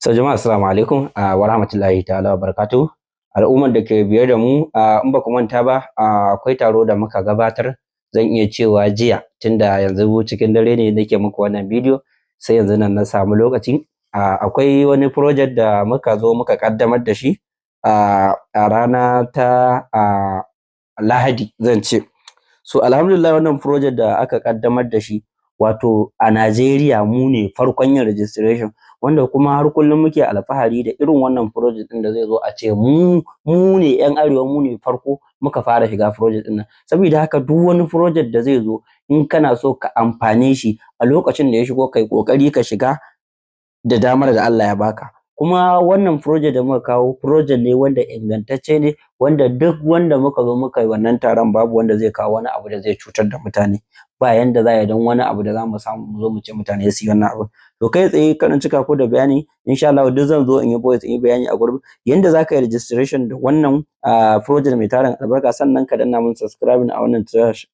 So jama'a, assalamu alaikum wa rahmatullahi ta'ala wa barakatuh. Al'ummar da ke biye da mu, in ba ku manta ba, akwai taro da muka gabatar, zan iya cewa jiya, tunda yanzu cikin dare ne nake muku wannan bidiyo, sai yanzu nan na samu lokaci. Akwai wani project da muka zo muka kaddamar da shi a rana ta Lahadi, zan ce. So alhamdulillah, wannan project da aka kaddamar da shi, wato a Najeriya mu ne farkon yin registration, wanda kuma har kullum muke alfahari da irin wannan project ɗin da zai zo a ce mu ne 'yan arewa, mu ne farko muka fara shiga project ɗin nan. Saboda haka duk wani project da zai zo, in kana so ka amfane shi a lokacin da ya shigo, kai kokari ka shiga da damar da Allah ya baka. Kuma wannan project da muka kawo, project ne wanda ingantacce ne, wanda duk wanda muka zo muka yi wannan taron, babu wanda zai kawo wani abu da zai cutar da mutane. Ba yanda za a yi don wani abu da za mu samu mu zo mu ce mutane su yi wannan abu. To kai tsaye, kar in cika ku da bayani, insha Allah duk zan zo in yi voice in yi bayani a gurbin yanda za ka yi registration da wannan project mai tarin albarka. Sannan ka danna mun subscribing a wannan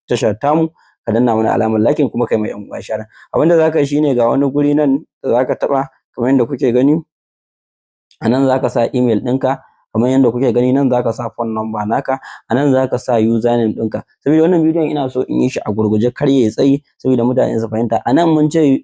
tashar tamu, ka danna mana alamar liking, kuma kai mai yan uwa share. Abinda za ka yi shine, ga wani guri nan da za ka taɓa kamar yadda kuke gani. A nan za ka sa email ɗinka kamar yadda kuke gani. Nan za ka sa phone number naka. A nan za ka sa username ɗinka. Saboda wannan bidiyon ina so in yi shi a gurguje, kar yayi tsayi, saboda mutane su fahimta. A nan mun ce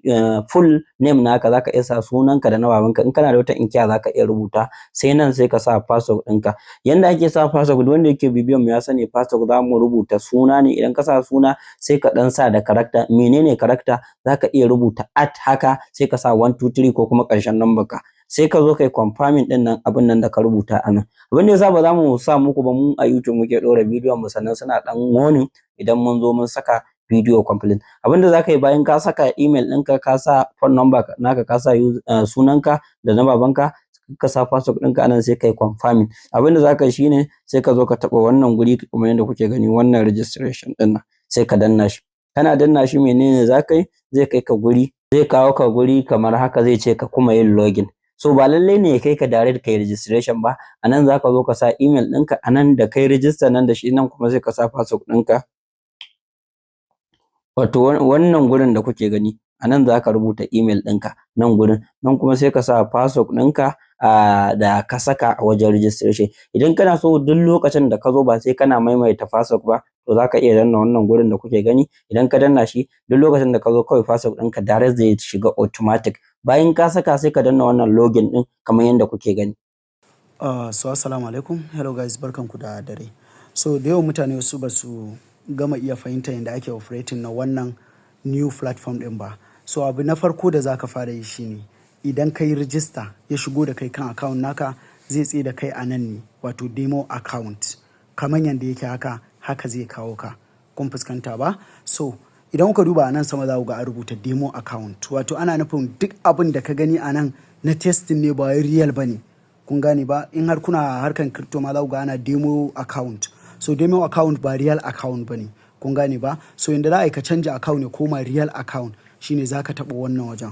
full name naka, za ka iya sa sunanka da na babanka. In kana da wata inkiya, za ka iya rubuta. Sai nan sai ka sa password ɗinka. Yanda ake sa password, wanda yake bibiyan mu ya sani, password za mu rubuta suna ne. Idan ka sa suna, sai ka ɗan sa da character. Menene character? Za ka iya rubuta at haka, sai ka sa 1 2 3 ko kuma ƙarshen number ka. Sai ka zo kai confirming din nan, abin nan da ka rubuta a nan. Abin da yasa ba za mu sa muku ba, mu a YouTube muke ɗora bidiyon mu, sannan suna ɗan warning idan mun zo mun saka bidiyo complete. Abin da za ka yi bayan ka saka email ɗinka, ka sa phone number naka, ka sa sunanka da na babanka, ka sa password ɗinka anan, sai kai confirming. Abin da za ka yi shine, sai ka zo ka taɓa wannan guri kamar yadda kuke gani, wannan registration ɗin nan, sai ka danna shi. Kana danna shi, menene za ka yi? Zai kai ka guri, zai kawo ka guri kamar haka, zai ce ka kuma yin login. So ba lallai ne ya kai ka direct kai registration ba. A nan za ka zo ka sa email ɗinka a nan da kai register nan da shi. Nan kuma sai ka sa password ɗinka, wato wannan gurin da kuke gani. A nan za ka rubuta email ɗinka, nan gurin. Nan kuma sai ka sa password ɗinka da ka saka a wajen registration. Idan kana so duk lokacin da ka zo ba sai kana maimaita password ba, to za ka iya danna wannan gurin da kuke gani. Idan ka danna shi, duk lokacin da ka zo, kawai password ɗinka direct zai shiga automatic. Bayan ka saka, sai ka danna wannan login ɗin kamar yadda kuke gani. So assalamu alaikum. Hello guys, barkanku da dare. So da yawan mutane wasu ba su gama iya fahimta yadda ake operating na wannan new platform ɗin ba. So abu na farko da za ka fara yi shine, idan ka yi register, ya shigo da kai kan account naka, zai tsaye da kai a nan ne, wato demo account. Kamar yadda yake haka, haka zai kawo ka. Kun fuskanta ba? So idan kuka duba a nan sama, za ku ga an rubuta demo account. Wato ana nufin duk abin da ka gani a nan na testing ne, ba wai real ba ne. Kun gane ba? In har kuna harkan crypto ma, za ku ga ana demo account. So demo account ba real account ba ne. Kun gane ba? So yanda za a yi ka canja account ya koma real account shine za ka taɓa wannan wajen.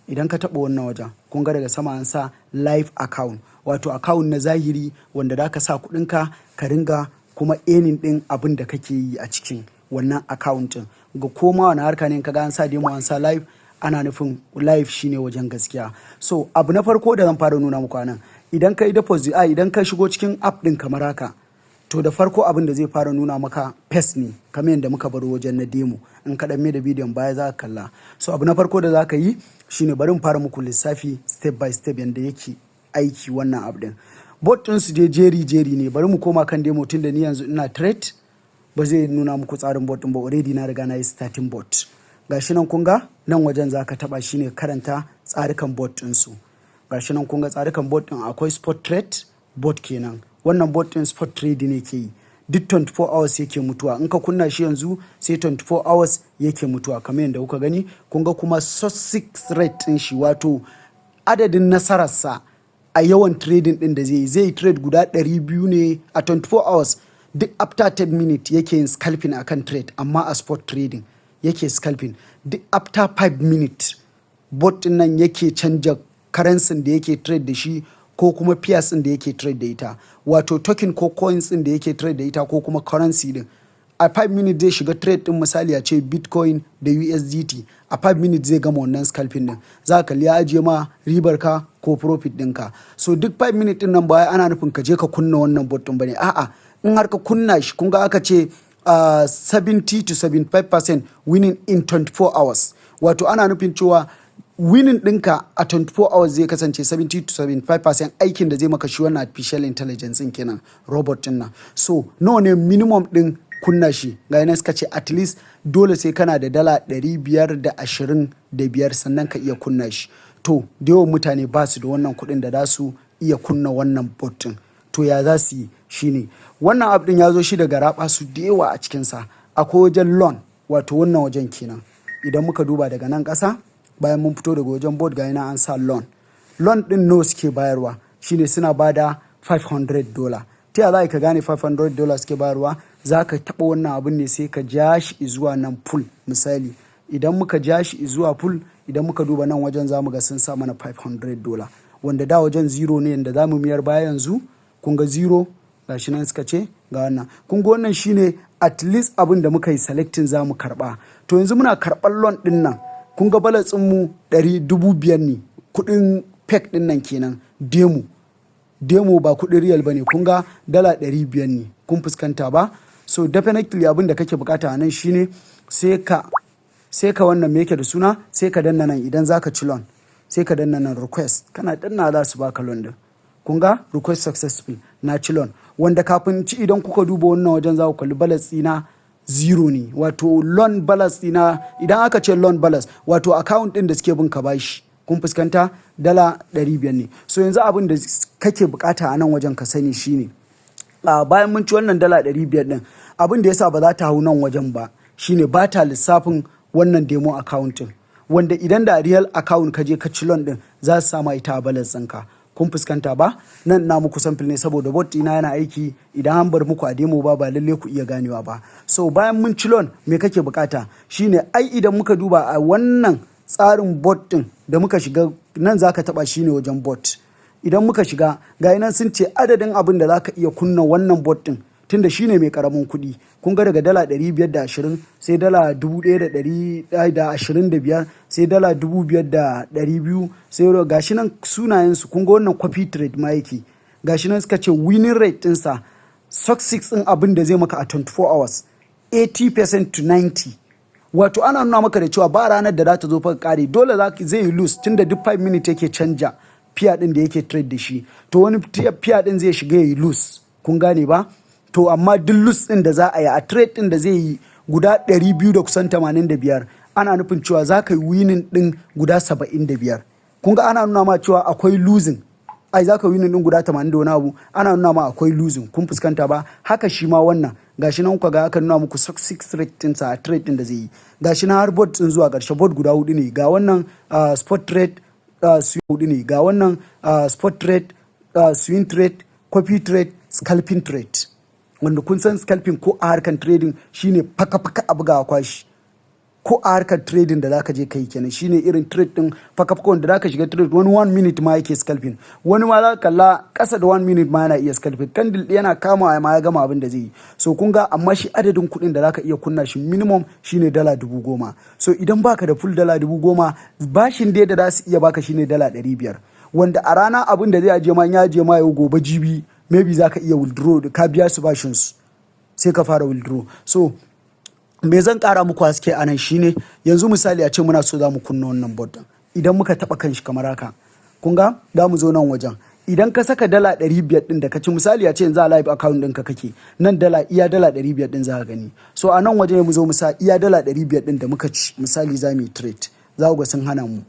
Idan ka taɓa wannan wajen, kun ga daga sama an sa live account, wato account na zahiri wanda za ka sa kuɗinka ka ringa kuma earning ɗin abin da kake yi a cikin wannan account ɗin. Ga koma wani harka ne ka ga an sa demo, an sa live, ana nufin live shine wajen gaskiya. So abu na farko da zan fara nuna muku anan, idan ka yi deposit, a idan ka shigo cikin app ɗin kamar haka, to da farko abin da zai fara nuna maka face ne, kamar yadda muka baro wajen na demo. In ka ɗan da bidiyon baya, za ka kalla. So abu na farko da za ka yi shine, bari in fara muku lissafi step by step yadda yake aiki wannan app ɗin. Bot ɗin su dai jeri jeri ne. Bari mu koma kan demo, tun da ni yanzu ina trade, ba zai nuna muku tsarin bot ɗin ba. Already na riga na yi starting bot. Gashi nan, kun ga nan wajen, za ka taɓa shine karanta tsarukan bot ɗin su. Gashi nan, kun ga tsarukan bot ɗin. Akwai spot trade bot kenan. Wannan bot ɗin spot trade ne ke yi, duk 24 hours yake mutuwa. In ka kunna shi yanzu, sai 24 hours yake mutuwa, kamar yadda kuka gani. Kun ga kuma success rate ɗin shi, wato adadin nasararsa a yawan trading ɗin da zai yi. Zai yi trade guda 200 ne a 24 hours. Duk after 10 minutes yake yin scalping akan trade, amma a spot trading yake scalping. Duk after 5 minutes bot ɗin nan yake canja currency da yake trade da shi, ko kuma pairs ɗin da yake trade da ita, wato token ko coins ɗin da yake trade da ita, ko kuma currency ɗin. A 5 minutes zai shiga trade ɗin, misali a ce Bitcoin da USDT. A 5 minutes zai gama wannan scalping ɗin. Za ka kalli ya ajiye ma ribar ka. ko profit ɗinka. So duk 5 minute ɗin nan baya ana nufin ka je ka kunna wannan bot ɗin bane. A'a, in har ka kunna shi, kun ga aka ce 70 to 75% winning in 24 hours. Wato ana nufin cewa winning ɗinka a 24 hours zai kasance 70 to 75%, aikin da zai maka shi wannan artificial intelligence ɗin kenan, robot ɗin nan. So nawa ne minimum ɗin kunna shi? Ga yana suka ce at least dole sai kana da $525 sannan ka iya kunna shi. To da yawan mutane ba su da wannan kuɗin da za su iya kunna wannan bot ɗin. To ya za su yi? Shine wannan app ɗin ya zo shi daga raba su da yawa a cikinsa. Akwai wajen loan, wato wannan wajen kenan. Idan muka duba daga nan ƙasa, bayan mun fito daga wajen bot, ga yana an sa loan. Loan ɗin nawa suke bayarwa? Shine suna bada $500. Ta ya za ka gane $500 suke bayarwa? Za ka taɓa wannan abun ne, sai ka ja shi zuwa nan full. Misali, idan muka ja shi zuwa full, idan muka duba nan wajen, za mu ga sun sa mana $500, wanda da wajen zero ne. Da za mu miyar baya yanzu, kun ga zero, gashi nan suka ce ga wannan. Kun ga wannan shine at least abin da muka yi selecting za mu karba. To yanzu muna karɓar loan ɗin nan, kun ga balance mu 500 ne, kuɗin fake ɗin nan kenan, demo demo, ba kuɗin real bane. Kun ga $500 ne, kun fuskanta ba? So definitely abin da kake bukata a nan shine sai ka wannan, me yake da suna, sai ka danna nan. Idan zaka ci loan, sai ka danna nan request. Kana danna, za su baka loan din. Kun ga request successful, na ci loan. Wanda kafin ci, idan kuka duba wannan wajen, za ku kalli balance ɗina zero ne, wato loan balance ɗina. Idan aka ce loan balance, wato account ɗin da suke bin ka bashi. Kun fuskanta? $500 ne. So yanzu abin da kake bukata a nan wajen ka sani shine, bayan mun ci wannan $500 ɗin, abin da yasa ba za ta hau nan wajen ba shine ba ta lissafin wannan demo account ɗin, wanda idan da real account ka je ka ci loan ɗin, za su sama ita a balance ɗinka. Kun fuskanta ba? Nan na muku sample ne saboda bot ɗina yana aiki. Idan an bar muku a demo ba, ba lalle ku iya ganewa ba. So bayan mun ci loan, me kake bukata? Shine ai idan muka duba a wannan tsarin bot ɗin da muka shiga nan, zaka taba shine wajen bot. Idan muka shiga, ga nan sun ce adadin abin da zaka iya kunna wannan bot ɗin, tunda shine mai karamin kuɗi. Kun ga daga $520, sai $1,125, sai $5,200, sai gashi nan sunayensu. Kun ga wannan copy trade ma yake. Gashi nan suka ce winning rate ɗinsa, success ɗin abin da zai maka a 24 hours, 80% to 90. Wato ana nuna maka da cewa ba ranar da za ta zo fa kare, dole zai yi lose, tunda duk 5 minutes yake canja pair ɗin da yake trade da shi. To wani pair ɗin zai shiga ya yi lose, kun gane ba? To amma duk lose ɗin da za a yi a trade ɗin da zai yi guda 200 da kusan 85, ana nufin cewa za ka yi winning ɗin guda 75. Kun ga ana nuna ma cewa akwai losing. Ai za ka winning ɗin guda 80 da wani abu, ana nuna ma akwai losing. Kun fuskanta ba? Haka shi ma wannan, gashi nan kuka ga aka nuna muku success rate ɗinsa a trade ɗin da zai yi. Gashi nan har bot ɗin zuwa ƙarshe, bot guda hudu ne. Ga wannan spot trade, swing hudu ne. Ga wannan spot trade, swing trade, copy trade, scalping trade. Wanda kun san scalping ko a harkar trading shine faka-faka a buga kwashi. Ko a harkar trading da zaka je kai kenan, shine irin trade din faka-faka wanda zaka shiga trade, wani 1 minute ma yake scalping, wani ma zaka kalla kasa da 1 minute ma yana iya scalping. Candle yana kama ma ya gama abin da zai yi. So kun ga, amma shi adadin kuɗin da zaka iya kunna shi minimum shine $10,000. So idan baka da full $10,000, bashin dai da za su iya baka shine $500, wanda a rana abin da zai aje ma, ya aje ma yau, gobe, jibi, maybe zaka iya withdraw, ka biya su bashin su, sai ka fara withdraw. So me zan kara muku haske a nan shine, yanzu misali a ce muna so za mu kunna wannan bot din. Idan muka taba kan shi kamar haka, kun ga za mu zo nan wajen. Idan ka saka $500 din da ka ci, misali a ce yanzu a live account ɗinka kake nan, iya $500 din za ka gani. So a nan waje mu zo mu sa iya $500 din da muka ci. Misali za mu yi trade, za ku ga sun hana mu.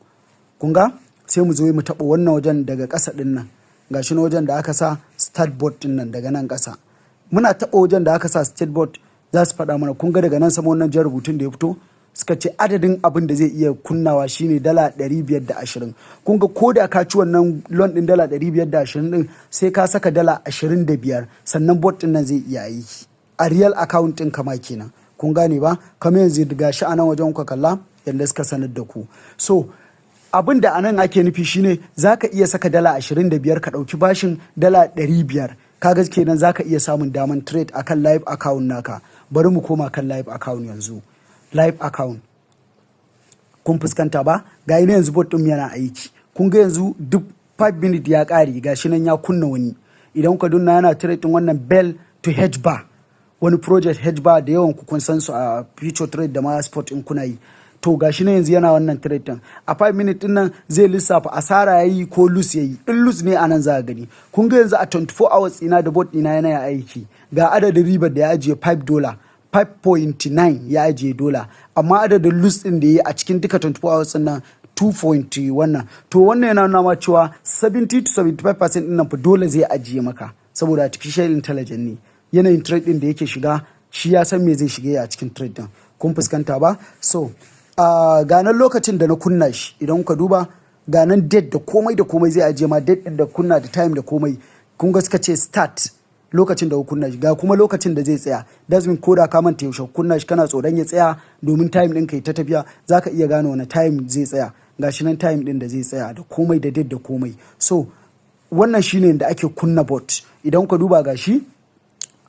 Kun ga sai mu zo mu taɓa wannan wajen daga ƙasa ɗin nan. Gashi na wajen da aka sa start bot ɗin nan daga nan ƙasa. Muna taɓa wajen da aka sa start bot, za su faɗa mana. Kun ga daga nan sama wannan jan rubutun da ya fito, suka ce adadin abin da zai iya kunnawa shine $520. Kun ga ko da ka ci wannan loan ɗin $520 ɗin, sai ka saka $25 sannan bot ɗin nan zai iya aiki a real account ɗin kama kenan. Kun gane ba? Kamar yanzu gashi a nan wajen kuka kalla yadda suka sanar da ku. So abin da anan ake nufi shine za ka iya saka $25 ka ɗauki bashin $500. Kaga kenan za ka iya samun daman trade akan live account naka. Bari mu koma kan live account yanzu. Live account, kun fuskanta ba? Ga yanzu bot ɗin yana aiki. Kun ga yanzu duk 5 minute ya ƙare, gashi nan ya kunna wani. Idan ka danna, yana trade din wannan Bell to H bar, wani project H bar da yawan ku kun san su a future trade da ma spot in kuna yi. To gashi nan yanzu yana wannan trade din. A 5 minute din nan zai lissafa asara yayi ko loss yayi. In loss ne, anan za a gani. Kun ga yanzu a 24 hours ina da bot ina yana aiki, ga adadin ribar da ya ajiye, $5, 5.9 ya ajiye dola, amma adadin loss din da ya yi a cikin duka 24 hours din nan 2. Wannan. To wannan yana nuna ma cewa 70 to 75% din nan fa dole zai ajiye maka, saboda artificial intelligence ne. Yanayin trade din da yake shiga, shi ya san me zai shige a cikin trade din. Kun fuskanta ba? So ganan lokacin da na kunna shi, idan kuka duba, ganan date da komai da komai, zai ajiye ma date din da kunna da time da komai. Kun ga suka ce start, lokacin da kunna shi, ga kuma lokacin da zai tsaya. That's mean ko da ka manta yaushe kunna shi, kana tsoron ya tsaya domin time ɗin kai ta tafiya, zaka iya gane wani time zai tsaya. Gashi nan time ɗin da zai tsaya da komai da date da komai. So wannan shine da ake kunna bot. Idan ka duba, gashi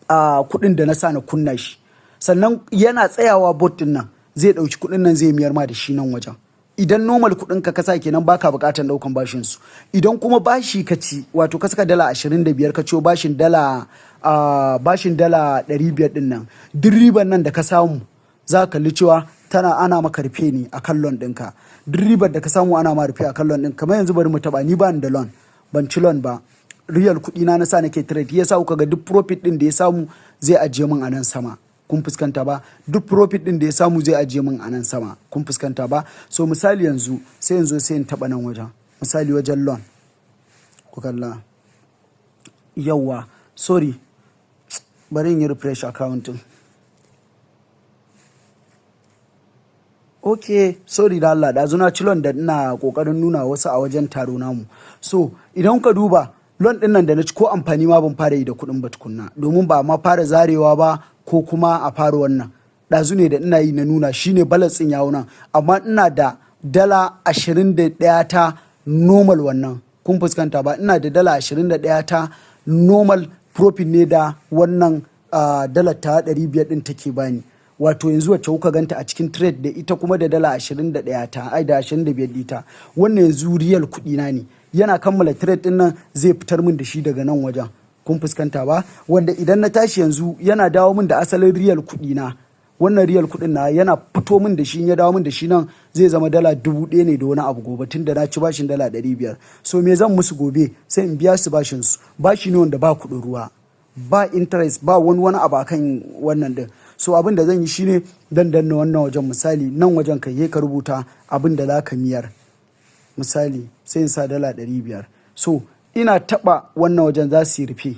a kuɗin da na sa na kunna shi. Sannan yana tsayawa, bot din nan zai ɗauki kuɗin nan, zai miyar ma da shi nan wajen. Idan normal kuɗin ka kasa kenan, baka buƙatar ɗaukan bashin su. Idan kuma bashi ka ci, wato ka saka $25 ka ciyo bashin $500 din nan, duk riban nan da ka samu, za ka kalli cewa tana ana maka rufe ne a kan loan ɗinka. Duk ribar da ka samu ana ma rufe a kan loan ɗin. Kamar yanzu bari mu taɓa, ni ba ni da loan, ban ci loan ba, real kuɗi na sa nake trade. Yasa kuka ga duk profit ɗin da ya samu zai ajiye min a nan sama. Kun fuskanta ba? Duk profit ɗin da ya samu zai ajiye min a nan sama. Kun fuskanta ba? So misali yanzu sai yanzu sai in taɓa nan wajen, misali wajen loan. Ku kalla. Yawwa, sorry, bari in yi refresh account ɗin. Ok, sorry da Allah, ɗazu na ci loan da ina ƙoƙarin nuna wasu a wajen taro namu. So idan ka duba loan ɗin nan da na ci, ko amfani ma ban fara yi da kuɗin ba tukunna, domin ba ma fara zarewa ba ko kuma a fara wannan. Ɗazu ne da ina yi na nuna shine balance ɗin yawo nan, amma ina da $21 ta normal wannan. Kun fuskanta ba? Ina da $21 ta normal profit ne da wannan dalar ta 500 ɗin take bani. Wato yanzu wacce kuka ganta a cikin trade da ita kuma da $21 ta, ai da 25 ɗita, wannan yanzu real kuɗi na ne. Yana kammala trade ɗin nan, zai fitar min da shi daga nan wajen. Kun fuskanta ba? Wanda idan na tashi yanzu, yana dawo min da asalin real kuɗi na. Wannan real kuɗin na yana fito min da shi, ya dawo min da shi nan, zai zama $1,000 ne da wani abu gobe, tun da na ci bashin $500. So me zan musu gobe? Sai in biya su bashin su. Bashi ne wanda ba kuɗin ruwa, ba interest, ba wani abu akan wannan din. So abin da zan yi shine dan danna wannan wajen, misali nan wajen, kai ka rubuta abin da za ka miyar. Misali sai in sa $500. So ina taba wannan wajen, za su yi rufe.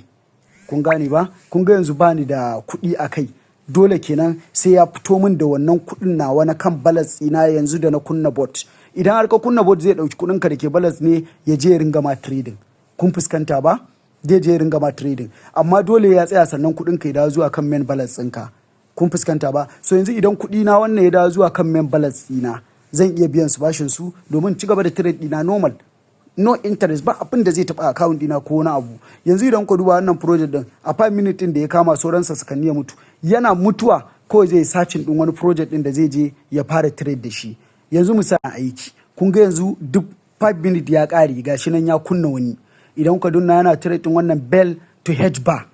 Kun gane ba? Kun ga yanzu bani da kuɗi a kai. Dole kenan sai ya fito min da wannan kuɗin nawa na kan balance ina yanzu da na kunna bot. Idan har ka kunna bot, zai ɗauki kuɗin ka da ke balance ne ya je ya ringa ma trading. Kun fuskanta ba? Zai je ya ringa ma trading, amma dole ya tsaya sannan kuɗin ka ya dawo zuwa kan main balance ɗinka. Kun fuskanta ba? So yanzu idan kuɗi na wannan ya dawo zuwa kan main balance ɗina, zan iya biyan su bashin su domin ci gaba da trade ɗina normal. No interest, ba abin da zai taɓa account ɗina ko wani abu. Yanzu idan ku duba wannan project din, a 5 minute din da ya kama sauransa sukan ya mutu. Yana mutuwa, kawai zai searching din wani project din da zai je ya fara trade da shi. Yanzu misali aiki, kun ga yanzu duk 5 minute ya ƙare, gashi nan ya kunna wani. Idan ka danna, yana trade din wannan Bell to H bar,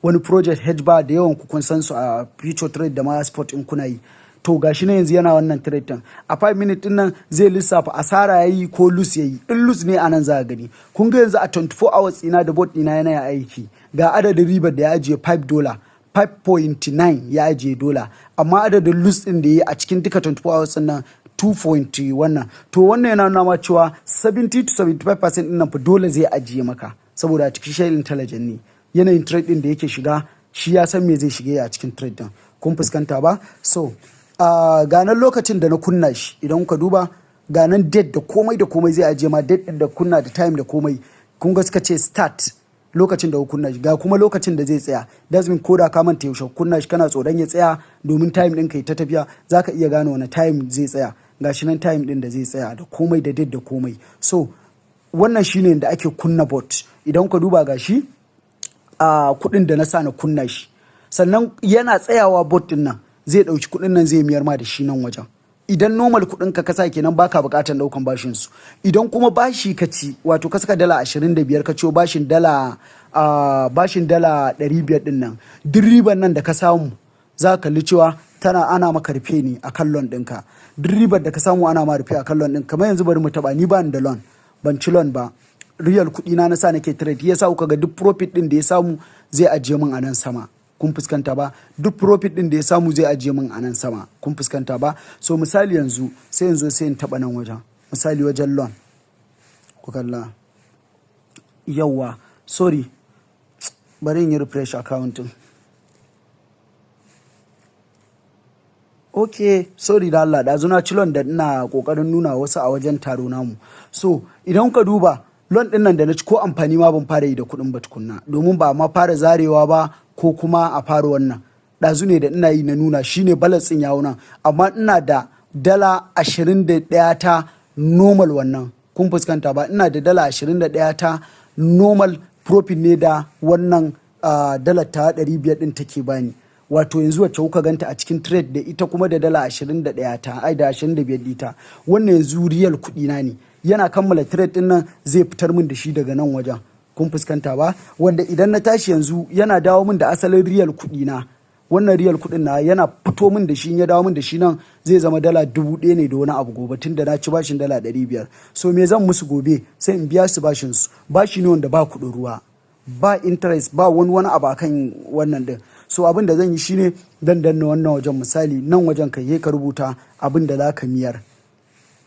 wani project H bar da yawan ku kun san su a future trade da ma spot in kuna yi. To gashi nan yanzu yana wannan trade din. A 5 minute din nan zai lissafa asara yayi ko loss yayi. In loss ne, anan za a gani. Kun ga yanzu a 24 hours ina da bot ina yana aiki, ga adadin ribar da ya ajiye, $5, 5.9 ya ajiye dola, amma adadin loss din da ya yi a cikin duka 24 hours nan 2. Wannan. To wannan yana nuna ma cewa 70 to 75% din nan fa dole zai ajiye maka, saboda artificial intelligence ne. Yanayin trade din da yake shiga, shi ya san me zai shige a cikin trade din. Kun fuskanta ba? So ganan lokacin da na kunna shi, idan kuka duba, ganan date da komai da komai, zai ajiye ma date din da kunna da time da komai. Kun ga suka ce start, lokacin da kunna shi, ga kuma lokacin da zai tsaya. That's mean ko da ka manta yaushe kunna shi, kana tsoron ya tsaya domin time ɗin kai ta tafiya, zaka iya gane wani time zai tsaya. Gashi nan time ɗin da zai tsaya da komai da date da komai. So wannan shine da ake kunna bot. Idan ka duba, gashi a kuɗin da na sa na kunna shi. Sannan yana tsayawa, bot din nan zai ɗauki kuɗin nan, zai miyar ma da shi nan wajen. Idan normal kuɗin ka kasa kenan, baka buƙatar ɗaukan bashin su. Idan kuma bashi ka ci, wato ka saka dala 25 ka ciyo bashin dala 500 ɗin nan, duk riban nan da ka samu za ka kalli cewa tana ana maka rufe ne a kan loan ɗinka. Duk ribar da ka samu ana ma rufe a kan loan ɗin. Kamar yanzu bari mu taɓa, ni ba ni da loan, ban ci loan ba, real kuɗi na sa nake trade. Yasa kuka ga duk profit ɗin da ya samu zai ajiye min a nan sama. Kun fuskanta ba? Duk profit ɗin da ya samu zai ajiye min a nan sama. Kun fuskanta ba? So misali yanzu sai yanzu sai in taɓa nan wajen, misali wajen loan, ku kalla. Yawwa, sorry, bari in yi refresh account ɗin. Ok, sorry da Allah, ɗazu na ci loan da ina ƙoƙarin nuna wasu a wajen taro namu. So idan ka duba loan ɗin nan da na ci, ko amfani ma ban fara yi da kuɗin ba tukunna, domin ba ma fara zarewa ba ko kuma a fara wannan. Ɗazu ne da ina yi na nuna shine balance ɗin yawo nan, amma ina da dala 21 ta normal wannan. Kun fuskanta ba? Ina da dala 21 ta normal profit ne da wannan dalar ta 500 ɗin take bani, wato yanzu wacce kuka ganta a cikin trade da ita kuma da dala 21 ta, ai da 25 ita. Wannan yanzu real kuɗi na ne. Yana kammala trade din nan zai fitar min da shi daga nan wajen. Kun fuskanta ba? Wanda idan na tashi yanzu yana dawo min da asalin real kuɗi na. Wannan real kuɗin na yana fito min da shi, ya dawo min da shi nan zai zama dala 1,000 ne da wani abu gobe, tun da na ci bashin dala 500. So me zan musu gobe? Sai in biya su bashin su. Bashi ne wanda ba kuɗin ruwa, ba interest, ba wani abu akan wannan din. So abin da zan yi shine dan danna wannan wajen, misali nan wajen, kai ka rubuta abin da za ka miyar.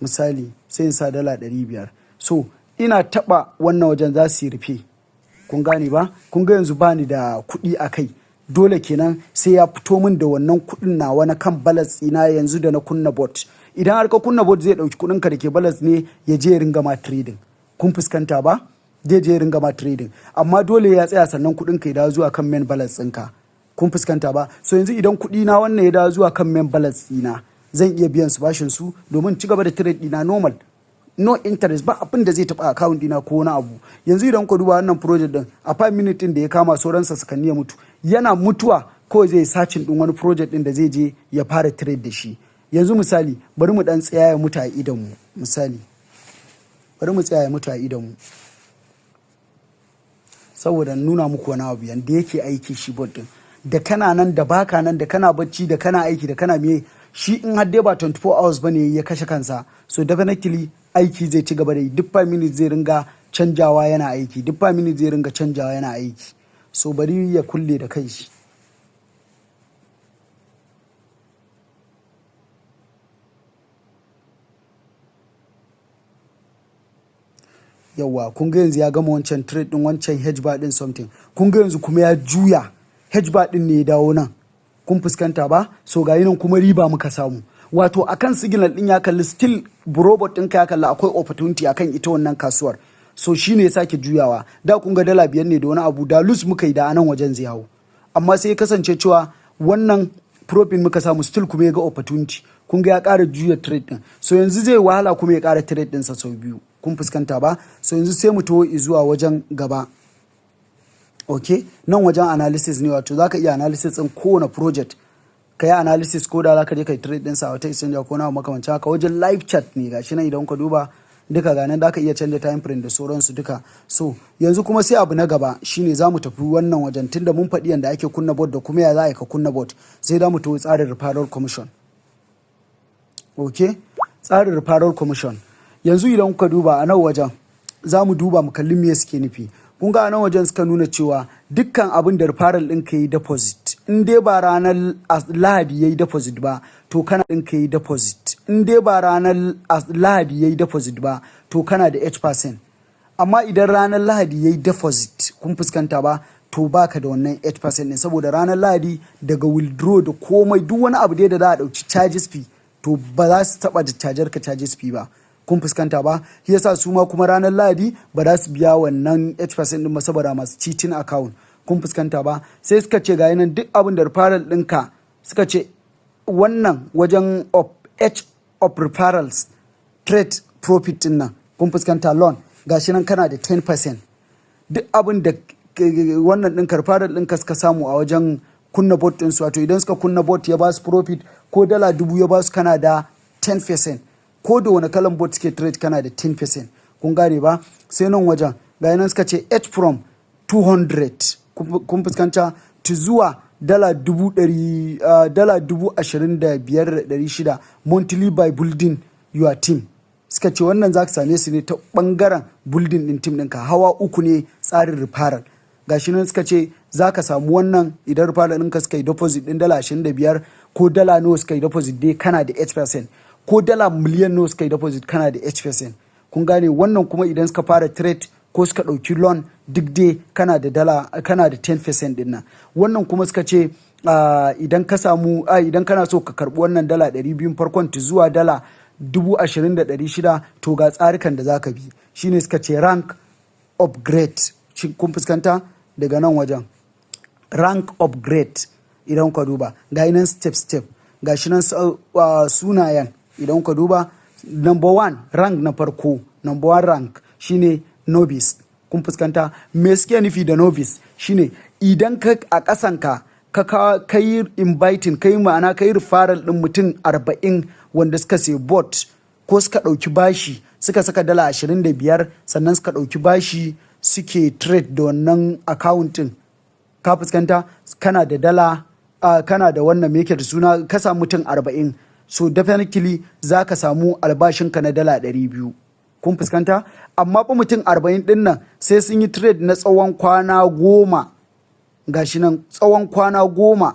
Misali sai in sa dala 500. So ina taba wannan wajen za su yi rufe. Kun gane ba? Kun ga yanzu bani da kuɗi a kai. Dole kenan sai ya fito min da wannan kuɗin nawa na kan balance ina yanzu da na kunna bot. Idan har ka kunna bot, zai ɗauki kuɗinka da ke balance ne ya je ya ringa ma trading. Kun fuskanta ba? Zai je ya ringa ma trading, amma dole ya tsaya sannan kuɗinka ya dawo zuwa kan main balance ɗinka. Kun fuskanta ba? So yanzu idan kuɗi na wannan ya dawo zuwa kan main balance ɗina, zan iya biyan su bashin su domin ci gaba da trade ɗina normal. No interest, ba abin da zai taɓa account ɗina ko wani abu. Yanzu idan ku duba wannan project ɗin, a 5 minute ɗin da ya kama sauransa sukan ya mutu. Yana mutuwa ko zai searching ɗin wani project ɗin da zai je ya fara trade da shi. Yanzu misali bari mu ɗan tsaya ya mutu a idon mu. Misali bari mu tsaya ya mutu a idon mu saboda nuna muku wani abu yanda yake aiki shi bot ɗin. Da kana nan da baka nan, da kana bacci da kana aiki da kana miye shi, in har dai ba 24 hours bane ya kashe kansa, so definitely aiki zai ci gaba da yi. Duk 5 minutes zai ringa canjawa yana aiki, duk 5 minutes zai ringa canjawa yana aiki. So bari ya kulle da kai shi. Yawwa, kun ga yanzu ya gama wancan trade din, wancan hedge bar din something. Kun ga yanzu kuma ya juya, hedge bar din ne ya dawo nan. Kun fuskanta ba? So ga nan kuma riba muka samu, wato akan signal din ya kalli still robot ɗinka ya kalli akwai opportunity akan ita wannan kasuwar. So shine ya sake juyawa. Da kun ga dala 5 ne da wani abu, da loss muka yi da anan wajen zai hau, amma sai ya kasance cewa wannan profit muka samu. Still kuma ya ga opportunity, kun ga ya ƙara juya trade din. So yanzu zai wahala kuma ya ƙara trade ɗinsa sau biyu. Kun fuskanta ba? So yanzu sai mu taho zuwa wajen gaba. Ok, nan wajen analysis ne, wato zaka iya analysis ɗin kowane project, ka yi analysis ko da zaka je ka yi trade ɗinsa a wata exchange ko na makamancin haka. Wajen live chat ne, gashi nan idan ka duba duka ga nan, da ka iya canza time frame da sauransu duka. So yanzu kuma sai abu na gaba shine za mu tafi wannan wajen. Tunda mun faɗi yanda ake kunna bot da kuma ya za a yi ka kunna bot, sai za mu tafi tsarin referral commission. Ok, tsarin referral commission. Yanzu idan kuka duba a nan wajen, za mu duba mu kalli me suke nufi. Kun ga a nan wajen suka nuna cewa dukkan abin da referral ɗin ka yi deposit, in dai ba ranar Lahadi ya yi deposit ba, to kana ɗin ka yi deposit, in dai ba ranar Lahadi ya yi deposit ba, to kana da 8%. Amma idan ranar Lahadi ya yi deposit, kun fuskanta ba, to baka da wannan 8% ne, saboda ranar Lahadi daga withdraw da komai, duk wani abu dai da za a ɗauki charges fee, to ba za su taɓa da cajar ka charges fee ba. Kun fuskanta ba? Shi yasa su ma kuma ranar Lahadi ba za su biya wannan 8% din ba, saboda masu cheating account. Kun fuskanta ba? Sai suka ce ga nan duk abin da referral ɗinka, suka ce wannan wajen of H of referrals trade profit din nan, kun fuskanta, loan, gashi nan kana da 10%. Duk abin da wannan ɗin referral ɗinka suka samu a wajen kunna bot ɗinsu, wato idan suka kunna bot ya ba su profit, ko dala 1,000 ya ba su, kana da 10%. Ko da wani kalan bot suke trade, kana da 10%. Kun gane ba? Sai nan wajen, ga nan suka ce 8 from 200, kun fuskanta, to zuwa dala dubu ɗari, $25,600 monthly by building your team. Suka ce wannan za ka same su ne ta bangaren building din team ɗinka. Hawa uku ne tsarin referral. Gashi nan suka ce za ka samu wannan idan referral ɗinka suka yi deposit ɗin dala 25, ko dala nawa suka yi deposit dai, kana da 8%. Ko dala miliyan nawa suka yi deposit, kana da 8%. Kun gane? Wannan kuma idan suka fara trade ko suka ɗauki loan, duk dai kana da dala, kana da 10% ɗin nan. Wannan kuma suka ce idan ka samu, idan kana so ka karɓi wannan dala 200 farkon zuwa dala 20,600, to ga tsarikan da zaka bi. Shine suka ce rank upgrade. Kun fuskanta? Daga nan wajen rank upgrade, idan ka duba, ga nan step step, ga shi nan sunayen. Idan ka duba number one rank na farko, number one rank shine novice. Kun fuskanta? Me suke nufi da novice? Shine idan ka a ƙasanka ka yi inviting, ka yi, ma'ana ka yi referral ɗin mutum 40 wanda suka sai bot ko suka ɗauki bashi, suka saka dala 25, sannan suka ɗauki bashi suke trade da wannan account ɗin. Ka fuskanta? Kana da dala, kana da wannan, me yake da suna, ka samu mutum 40, so definitely za ka samu albashinka na dala 200. Kun fuskanta? Amma fa mutum 40 ɗin nan sai sun yi trade na tsawon kwana 10. Gashi nan, tsawon kwana 10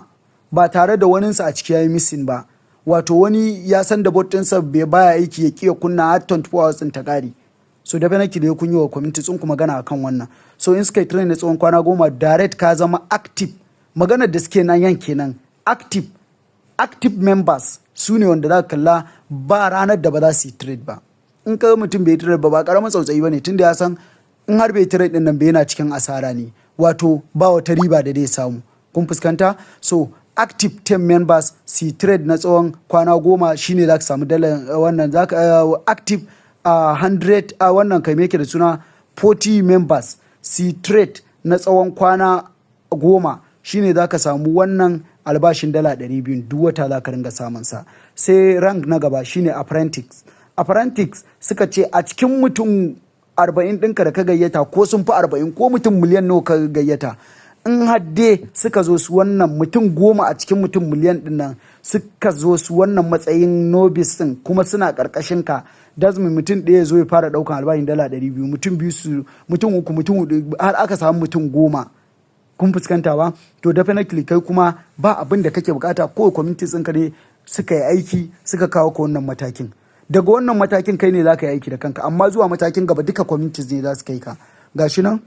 ba tare da waninsa a ciki ya yi missing ba. Wato wani ya san da bot ɗinsa bai baya aiki, ya kiya kunna har 24 hours ɗin ta ƙare. So definitely da kun yi wa community sun ku magana akan wannan. So in suka yi trade na tsawon kwana 10, direct ka zama active. Maganar da suke nan yan kenan, active members su ne wanda za ka kalla ba ranar da ba za su yi trade ba. In ka mutum bai trade ba, ba karamin tsautsayi ba ne, tunda ya san in har bai trade din nan bai, yana cikin asara ne, wato ba wata riba da zai samu. Kun fuskanta? So active 10 members su trade na tsawon kwana 10 shine za ka samu dala wannan. Za ka active 100, wannan kai, yake da suna, 40 members su trade na tsawon kwana 10 shine za ka samu wannan albashin dala 200, duk wata za ka ringa samun sa. Sai rank na gaba shine apprentice. Apprentice suka ce a cikin mutum 40 ɗinka da ka gayyata, ko sun fi 40, ko mutum miliyan nawa ka gayyata, in hadde suka zo su wannan mutum 10 a cikin mutum miliyan ɗin nan suka zo su wannan matsayin novice ɗin kuma suna ƙarƙashin ka, dazmin mutum ɗaya zo ya fara ɗaukan albashin dala 200, mutum biyu su, mutum uku, mutum hudu, har aka samu mutum 10. Kun fuskanta ba? To definitely kai kuma ba abin da kake bukata, ko community ɗinka ne suka yi aiki suka kawo ka wannan matakin. Daga wannan matakin kai ne za ka yi aiki da kanka, amma zuwa matakin gaba duka communities ne za su kai ka. Gashi nan,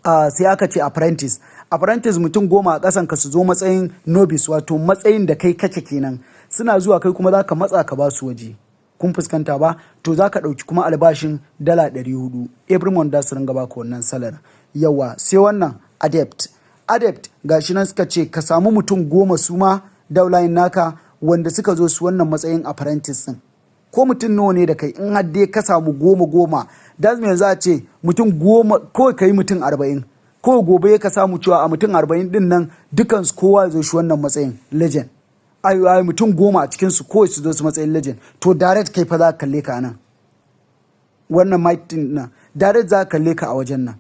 sai aka ce apprentice. Apprentice, mutum 10 a ƙasan ka su zo matsayin novice, wato matsayin da kai kake kenan. Suna zuwa, kai kuma za ka matsa ka ba su waje. Kun fuskanta ba? To za ka ɗauki kuma albashin dala 400 every month, da su ringa baka wannan salary. Yawa, sai wannan adept. Adept, gashi nan suka ce ka samu mutum 10 su ma downline naka wanda suka zo su wannan matsayin apprentice din. Ko mutum nawa ne da kai, in har dai ka samu 10 10, da yanzu a ce mutum 10, ko ka yi mutum 40, ko gobe ka samu cewa a mutum 40 din nan dukansu kowa ya zo shi wannan matsayin legend, ai ai mutum 10 a cikin su ko su zo su matsayin legend, to direct kai fa za ka kalle ka nan wannan mitin nan, direct za ka kalle ka a wajen nan.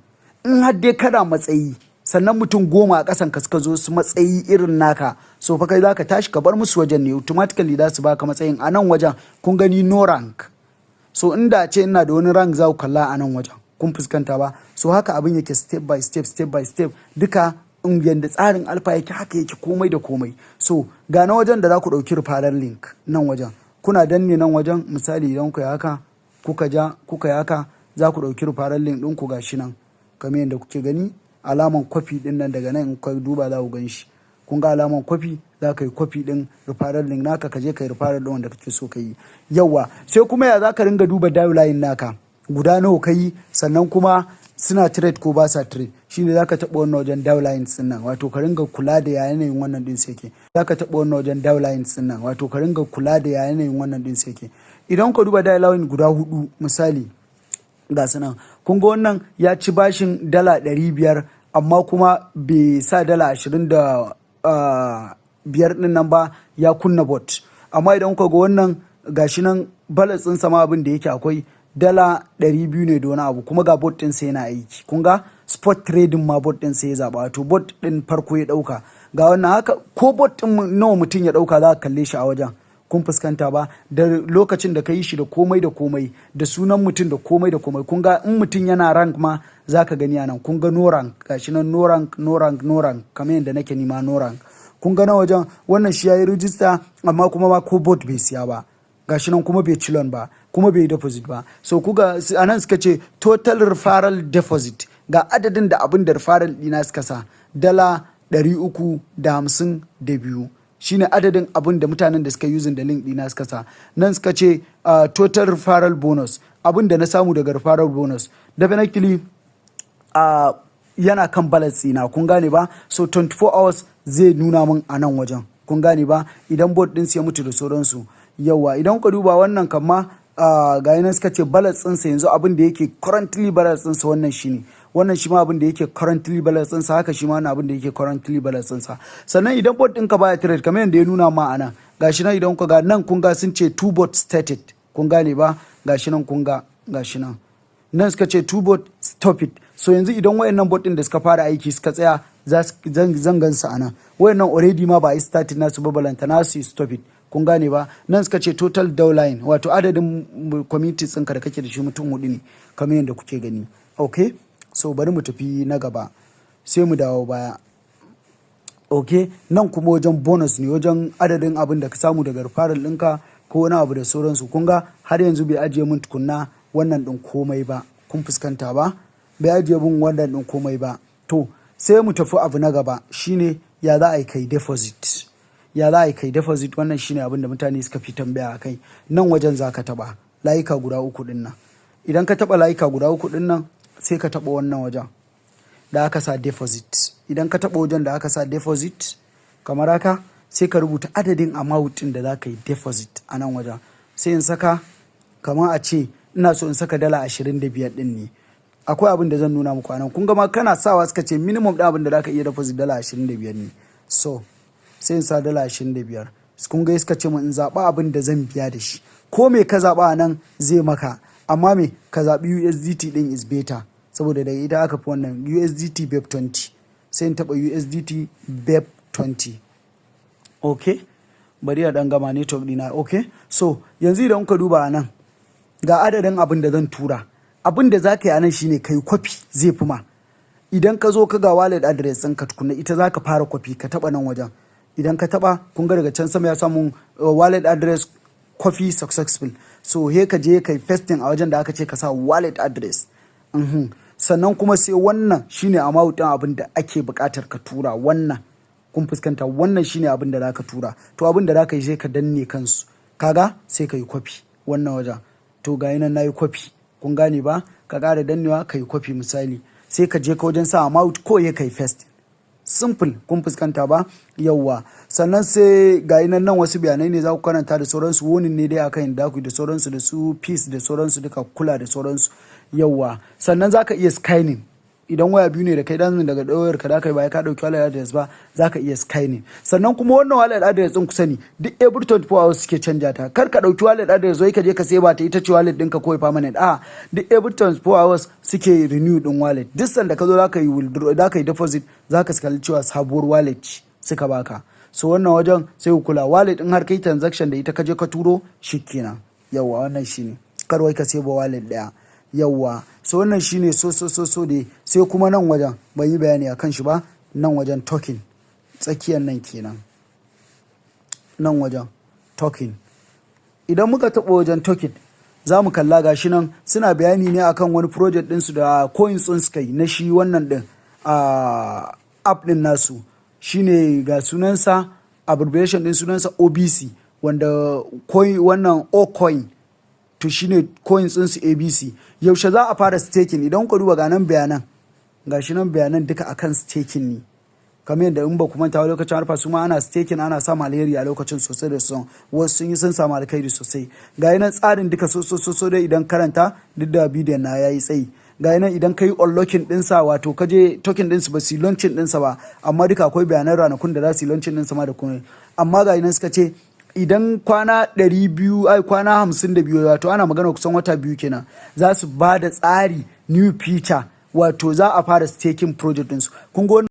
In har dai kana matsayi, sannan mutum 10 a ƙasan ka suka zo su matsayi irin naka, so fa kai za ka tashi ka bar musu wajen ne, automatically za su baka matsayin a nan wajen. Kun gani, no rank. So inda ce ina da wani rank, za ku kalla a nan wajen. Kun fuskanta ba? So haka abin yake, step by step, step by step, duka in yanda tsarin Alpha yake, haka yake, komai da komai. So ga na wajen da za ku ɗauki referral link nan wajen. Kuna danne nan wajen, misali idan ku yi haka, kuka ja, kuka yi haka, za ku ɗauki referral link ɗinku. Ga shi nan kamar yadda kuke gani, alaman kwafi ɗin nan, daga nan in ka duba za ku gan shi. Kun ga alaman kwafi, za ka yi kwafi ɗin referral link naka, ka je ka yi referral ɗin wanda kake so ka yi. Yawa, sai kuma ya za ka ringa duba downline naka guda nawa ka yi, sannan kuma suna trade ko ba sa trade? Shine za ka taɓa wannan wajen downlines ɗin nan, wato ka ringa kula da yanayin wannan ɗin sai ke. Za ka taɓa wannan wajen downlines ɗin nan, wato ka ringa kula da yanayin wannan ɗin sai ke. Idan ka duba downline guda hudu, misali ga su nan, kun ga wannan ya ci bashin dala 500, amma kuma bai sa dala 25 ɗin nan ba, ya kunna bot. Amma idan kuka ga wannan Gashi nan balance ɗinsa ma, abin da yake akwai $200 ne da wani abu. Kuma ga bot ɗinsa yana aiki. Kun ga spot trading ma bot ɗinsa ya zaɓa, wato bot ɗin farko ya ɗauka. Ga wannan haka, ko bot ɗin nawa mutum ya ɗauka, za ka kalle shi a wajen. Kun fuskanta ba? Da lokacin da ka yi shi, da komai da komai, da sunan mutum, da komai da komai. Kun ga in mutum yana rank ma, za ka gani anan. Kun ga no rank, gashi nan, no rank, no rank, no rank, kamar yadda nake nima no rank. Kun ga na wajen wannan, shi yayi rijista, amma kuma ma ko bot bai siya ba. Gashi nan, kuma bai ci loan ba, kuma bai deposit ba. So kuga anan suka ce total referral deposit, ga adadin da abin da referral dina suka sa, $352 shine adadin abin da mutanen da suka using da link dina suka sa. Nan suka ce total referral bonus, abin da na samu daga referral bonus, definitely yana kan balance na. Kun gane ba? So 24 hours zai nuna min a nan wajen. Kun gane ba? Idan bot din ya mutu da sauransu. Yawa, idan ka duba wannan kama, ga nan suka ce balance ɗinsa yanzu, abin da yake currently balance ɗinsa wannan shine. Wannan shi ma abin da yake currently balance ɗinsa haka, shi ma wannan abin da yake currently balance ɗinsa. Sannan idan bot ɗinka baya trade, kamar yadda ya nuna ma a nan, gashi nan, idan ku ga nan, kun ga sun ce two bot started. Kun gane ba? Gashi nan, kun ga gashi nan, nan suka ce two bot stop it. So yanzu idan wayannan bot ɗin da suka fara aiki suka tsaya, zan gansu a nan. Wayannan already ma ba a yi starting nasu ba, balanta nasu stop it. Kun gane ba? Nan suka ce total downline, wato adadin communities ɗinka da kake da shi, mutum hudu ne, kamar yadda kuke gani. Okay, so bari mu tafi na gaba, sai mu dawo baya. Ok, nan kuma wajen bonus ne, wajen adadin abin da ka samu daga referral ɗinka ko wani abu da sauransu. Kun ga har yanzu bai ajiye min tukunna wannan ɗin komai ba. Kun fuskanta ba? Bai ajiye min wannan ɗin komai ba. To, sai mu tafi abu na gaba, shine ya za a yi kai deposit. Ya za a yi kai deposit? Wannan shine abin da mutane suka fi tambaya a kai. Nan wajen za ka taɓa layuka guda uku ɗin nan. Idan ka taɓa layuka guda uku ɗin nan, sai ka taɓa wannan wajen da aka sa deposit. Idan ka taɓa wajen da aka sa deposit kamar haka, sai ka rubuta adadin amount ɗin da za ka yi deposit a nan wajen. Sai in saka, kamar a ce ina so in saka $25 ɗin ne. Akwai abin da zan nuna muku a nan. Kun ga ma kana sawa, suka ce minimum ɗin abin da za ka iya deposit $25 ne. So sai in sa $25. Kun ga suka ce min in zaɓa abin da zan biya da shi. Ko me ka zaɓa a nan zai maka, amma me ka zaɓi USDT ɗin is better, saboda daga ita aka fi wannan USDT BEP20. Sai in taɓa USDT BEP20. Ok, bari a ɗan gama network ɗina. Ok, so yanzu idan kuka duba a nan, ga adadin abin da zan tura. Abin da za ka yi a nan shine kai kwafi, zai fi ma. Idan ka zo ka ga wallet address ɗinka tukuna, ita za ka fara kwafi. Ka taɓa nan wajen. Idan ka taɓa, kun ga daga can sama ya samu wallet address copy successful. So he ka je kai pasting a wajen da aka ce ka sa wallet address. Sannan kuma sai wannan shine amount ɗin abin da ake buƙatar ka tura wannan. Kun fuskanta? Wannan shine abin da zaka tura. To, abin da zaka yi, sai ka danne kansu, kaga sai ka yi kwafi wannan wajen. To, ga nan nayi kwafi. Kun gane ba? Ka ƙara dannewa ka yi kwafi. Misali, sai ka je ka wajen sa amount ko ya kai paste, simple. Kun fuskanta ba? Yauwa. Sannan sai ga nan, nan wasu bayanai ne za ku karanta da sauransu. Warning ne dai akan da ku da sauransu, da su fees da sauransu duka, kula da sauransu. Yauwa. Sannan za ka iya scanning idan waya biyu ne da kai, dan daga wayar ka da kai ba ka dauki wallet address ba, za ka iya scanning. Sannan kuma wannan wallet address din, ku sani, duk every 24 hours suke canja ta. Kar ka dauki wallet address wai ka je ka sai ba ta ita ce wallet ɗinka kawai permanent. A duk every 24 hours suke renew din wallet. Duk sanda ka zo za ka yi withdraw, za ka yi deposit, za ka kalli cewa sabuwar wallet ce suka baka. So wannan wajen sai ku kula, wallet in har kai transaction da ita, ka je ka turo, shikenan. Yawwa, wannan shine. Kar wai ka sai ba wallet daya. Yawwa, so wannan shine. So dai sai kuma nan wajen ban yi bayani akan shi ba. Nan wajen token, tsakiyar nan kenan, nan wajen token. Idan muka taɓa wajen token, za mu kalla, gashi nan suna bayani ne akan wani project ɗinsu da coins ɗin suka yi na shi wannan ɗin a app ɗin nasu. Shine ga sunansa, abbreviation ɗin sunansa OBC, wanda coin wannan O coin. To, shine coins ɗinsu ABC. Yaushe za a fara staking? Idan ku duba, ga nan bayanan, gashi nan, bayanan duka akan staking ne. Kamar yadda in ba ku manta lokacin harfa su ma ana staking, ana samun alheri a lokacin sosai da sosai. Wasu sun yi, sun samu alkhairi sosai. Ga nan tsarin duka, so so so so dai idan karanta duk da bidiyon na yayi tsayi. Ga nan, idan ka yi unlocking ɗinsa, wato ka je token ɗinsu, ba su yi launching ɗinsa ba, amma duka akwai bayanan ranakun da za su yi launching ɗinsa ma da kuma. Amma ga nan suka ce Idan kwana 200, ai kwana 52, wato ana magana kusan wata 2 kenan, za su ba da tsari, new feature, wato za a fara staking project ɗinsu. Kun ga.